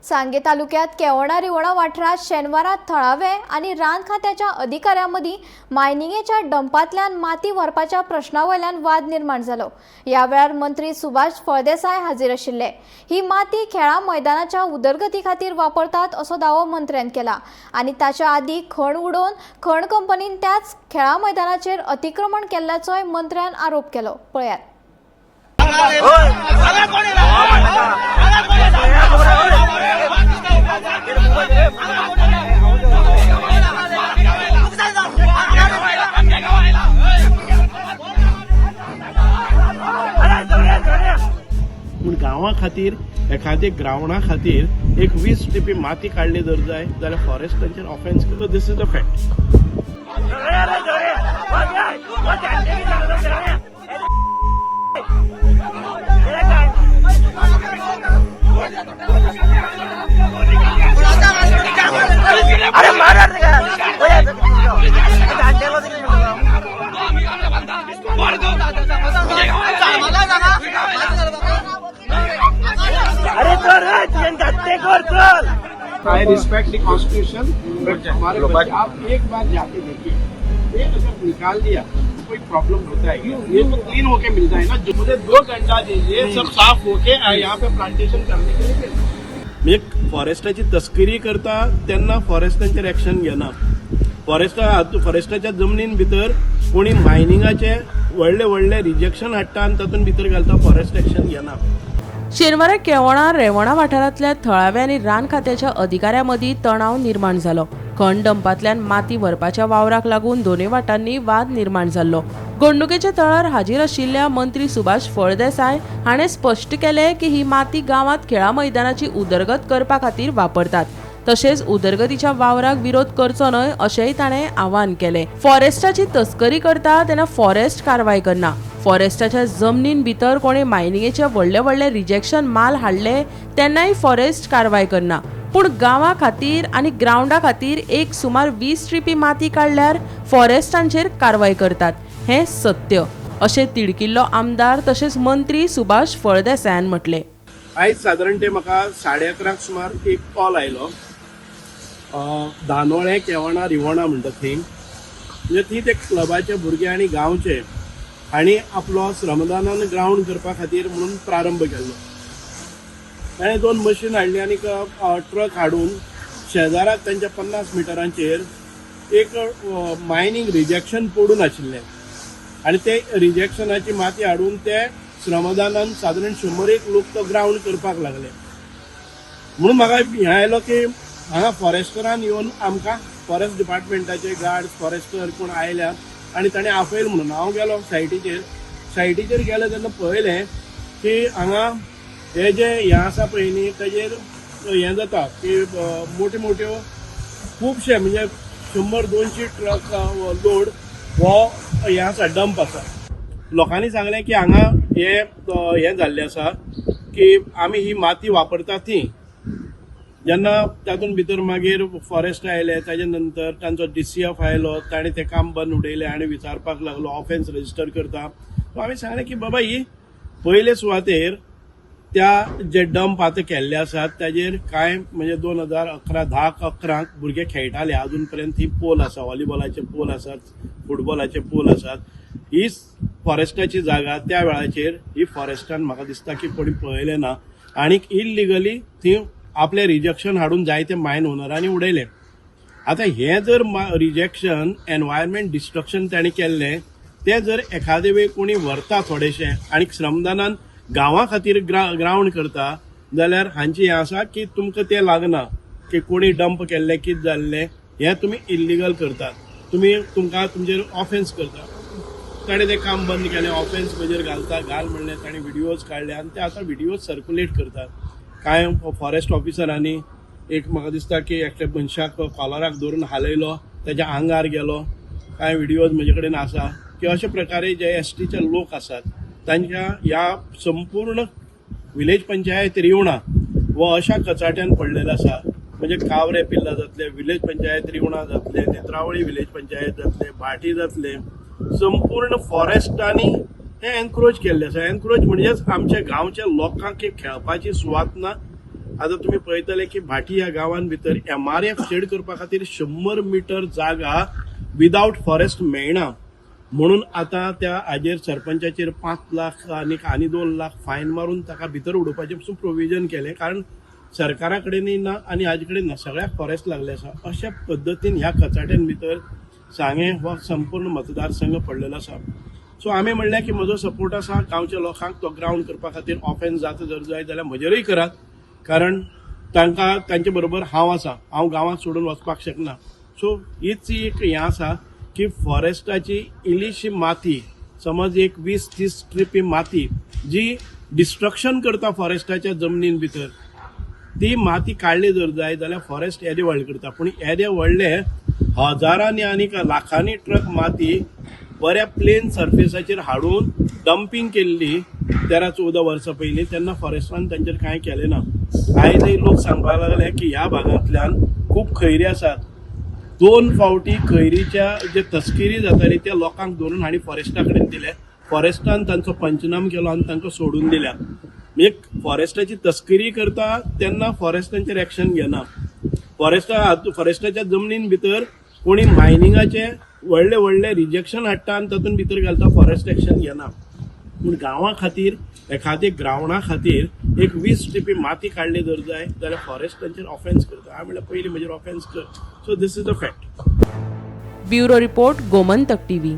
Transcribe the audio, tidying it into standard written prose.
सांगे तालुक्यात केवणा रिवणा वाठारात शेनवारा थळावे आनी रान खात्याच्या अधिकाऱ्यां मदीं मायनिंगेच्या डंपांतल्यान माती व्हरपाच्या प्रश्ना वयल्यान वाद निर्माण जालो. ह्या वेळार मंत्री सुभाष फळदेसाय हाजीर आशिल्ले. ही माती खेळां मैदानाच्या उदरगती खातीर वापरतात असो दावो मंत्र्यान केला आनी ताच्या आदीं खण उडोवन खण कंपनीन त्याच खेळां मैदानाचेर अतिक्रमण केल्ल्याचोय मंत्र्यान आरोप केलो. पळयात. पूण गांवा खातीर एखादे ग्रावंडा खातीर एक 20 टिपी माती काडली जर जाय जाल्यार फॉरेस्ट तांचेर ऑफेन्स करता. This is the fact. अरे मारा रे अरे चल रे कर चल. I respect the constitution, but हमारे बच्चे, आप एक बार जाके देखिए, ये अगर निकाल दिया तो कोई प्रॉब्लम होता है? ये तो क्लीन होके मिलता है ना. जो मुझे 2 घंटा दीजिए, सब साफ होके यहाँ पे प्लांटेशन करने के लिए. म्हणजे फॉरेस्टाची तस्करी करता तेन्ना फॉरेस्टांचेर एक्शन घेना. फॉरेस्टा फॉरेस्टाच्या जमनीन भितर कोणी मायनिंगाचे व्हडले व्हडले रिजेक्शन हाडटा आनी तातूंत भितर घालता, फॉरेस्ट एक्शन घेना. शेनवारा केवणा रेवणा वाठारांतल्या थळाव्या आनी रान खात्याच्या अधिकाऱ्यां मदीं तणाव निर्माण जालो. खण डंपांतल्यान माती व्हरपाच्या वावराक लागून दोनूय वाटांनी वाद निर्माण जाल्लो. घडणुकेच्या थळार हाजीर आशिल्ल्या मंत्री सुभाष फळदेसाय हाणें स्पश्ट केलें की ही माती गांवांत खेळां मैदानाची उदरगत करपा खातीर वापरतात. तशेंच उदरगतीच्या वावराक विरोध करचो न्हय अशेंय ताणें आवाहन केलें. फॉरेस्टाची तस्करी करता तेन्ना फॉरेस्ट कारवाय करना. फॉरेस्टाच्या जमनीन भितर कोणें मायनिंगेचे व्हडले व्हडले रिजेक्शन माल हाडले तेन्नाय फॉरेस्ट कारवाय करना, पूण गांवा खातीर आनी ग्रावंडा खातीर एक सुमार 20 ट्रिपी माती काडल्यार फॉरेस्टांचेर कारवाय करतात, हें सत्य, अशें तिडकिल्लो आमदार तशेंच मंत्री सुभाष फळदेसायान म्हटलें. आयज सादारण ते म्हाका 11:30 सुमार एक कॉल आयलो. धानोळें केवणा रिवणा म्हणटा थंय, म्हणजे थंय ते क्लबाचे भुरगे आनी गांवचे हांणी आपलो श्रमदानान ग्रावंड करपा खातीर म्हणून प्रारंभ केल्लो. ताणें दोन मशीन हाडली आनी ट्रक हाडून शेजाराक तांच्या 50 मिटरांचेर एक मायनींग रिजेक्शन पडून आशिल्लें आनी ते रिजेक्शनाची माती हाडून ते श्रमदानान सादारण 100 एक लोक तो ग्रावंड करपाक लागले. म्हणून म्हाका हें आयलो की हांगा फॉरेस्टरान येवन आमकां, फॉरेस्ट डिपार्टमेंटाचे गार्ड, फॉरेस्टर कोण आयल्या आनी ताणें आपयलें म्हणून हांव गेलो सायटीचेर. सायटीचेर गेलो तेन्ना पळयलें की हांगा हे जे हें आसा पळय न्ही, ताजेर हें जाता की मोट्यो मोट्यो खुबशे, म्हणजे 100-200 ट्रक लोड हो हें आसा, डंप आसा. लोकांनी सांगलें की हांगा हे हें जाल्लें आसा की आमी ही माती वापरता ती. जेन्ना तातूंत भितर मागीर फॉरेस्ट आयले, ताजे नंतर तांचो डीसीएफ आयलो, ताणें तें काम बंद उडयलें आनी विचारपाक लागलो, ऑफेन्स रजिस्टर करता. सो आमी सांगलें की बाबा, ही पयले सुवातेर त्या जे डंप आतां केल्ले आसात ताजेर कांय, म्हणजे 2011, 10क 11क भुरगे खेळटाले. अजून पर्यंत ही पोल आसा, व्हॉलीबॉलाचे पोल आसात, फुटबॉलाचे पोल आसात. ही फॉरेस्टाची जागा त्या वेळाचेर ही फॉरेस्टान म्हाका दिसता की कोणी पळयलें ना आनी इलिगली थंय आपलें रिजेक्शन हाडून जायते मायन ओनरांनी उडयलें. आतां हें जर रिजेक्शन एनवायरमेंट डिस्ट्रक्शन ताणें केल्लें, तें जर एखादे वेळ कोणी व्हरता थोडेशें आनी श्रमदानान गांवा खातीर ग्रावंड करता जाल्यार हांचें हें आसा की तुमकां तें लागना की कोणी डंप केल्लें, कितें जाल्लें, हें तुमी इल्लिगल करतात, तुमी तुमकां तुमचेर ऑफेन्स करता. ताणें तें काम बंद केलें. ऑफेन्स म्हजेर घालता घाल म्हणलें. ताणें व्हिडियोज काडले आनी ते आतां व्हिडियोज सर्कुलेट करतात. कांय फॉरेस्ट ऑफिसरांनी एक म्हाका दिसता की एकट्या मनशाक कॉलराक धरून हालयलो, ताच्या आंगार गेलो. कांय व्हिडियोज म्हजे कडेन आसा की अशे प्रकारे जे एसटीचे लोक आसात तांच्या ह्या संपूर्ण विलेज पंचायत रिवणा हो अशा कचाट्यान पडलेलो आसा. म्हणजे कावरे पिल्ला जातले, विलेज पंचायत रिवणा जातले, नेत्रावळी विलेज पंचायत जातले, भाटी जातले, संपूर्ण फॉरेस्टांनी हे एनक्रोच केल्ले आसा. एनक्रोच म्हणजेच आमच्या गांवच्या लोकांक एक खेळपाची सुवात ना. आतां तुमी पळयतले की भाटी ह्या गांवान भितर एमआरएफ शेड करपा खातीर 100 मिटर जागा विदावट फॉरेस्ट मेळना म्हणून आतां त्या हाजेर सरपंचाचेर 5 लाख आनी आनी 2 लाख फायन मारून ताका भितर उडोवपाचें पसून प्रोविजन केलें, कारण सरकारा कडेनय ना आनी हाजे कडेन ना, सगळ्याक फॉरेस्ट लागले आसा. अशा पद्दतीन ह्या कचाट्यान भितर सांगें हो संपूर्ण मतदारसंघ पडलेलो आसा. सो आमी म्हणलें की म्हजो सपोर्ट आसा गांवच्या लोकांक तो ग्रावंड करपा खातीर. ऑफेन्स जाता जर जाय जाल्यार म्हजेरूय करात, कारण तांकां तांचे बरोबर हांव आसा, हांव गांवांत सोडून वचपाक शकना. सो हीच एक हें आसा की फॉरेस्टाची इल्लीशी माती, समज एक 20-30 ट्रिपी माती जी डिस्ट्रक्शन करता फॉरेस्टाच्या जमनीन भितर, ती माती काडली जर जाय जाल्यार फॉरेस्ट येदे व्हडले करता, पूण येदे व्हडले हजारांनी आनी लाखांनी ट्रक माती बऱ्या प्लेन सर्फेसाचेर हाडून डंपींग केल्ली 13-14 वर्सां पयलीं, तेन्ना फॉरेस्टान तांचेर कांय केलें ना. आयजय लोक सांगपाक लागले की ह्या भागांतल्यान खूब खैरी आसात. 2 फावटी खैरीच्या जे तस्किरी जाताली त्या लोकांक धरून हांणी फॉरेस्टा कडेन दिले, फॉरेस्टान तांचो पंचनाम केलो आनी तांकां सोडून दिल्या. म्हणजे फॉरेस्टाची तस्करी करता तेन्ना फॉरेस्ट तांचेर एक्शन घेना. फॉरेस्टाच्या जमनीन भितर कोणी मायनिंगाचे व्हडले व्हडले रिजेक्शन हाडटा आनी तातूंत भितर घालता, फॉरेस्ट एक्शन घेना. पूण गांवा खातीर एखादे ग्रावंडा खातीर एक 20 टिपी माती काडली जर जाय जाल्यार फॉरेस्ट तांचेर ऑफेन्स करता. हांवें म्हणल्यार पयलीं म्हजेर ऑफेन्स कर. So this is the fact. Bureau report, Gomantak TV.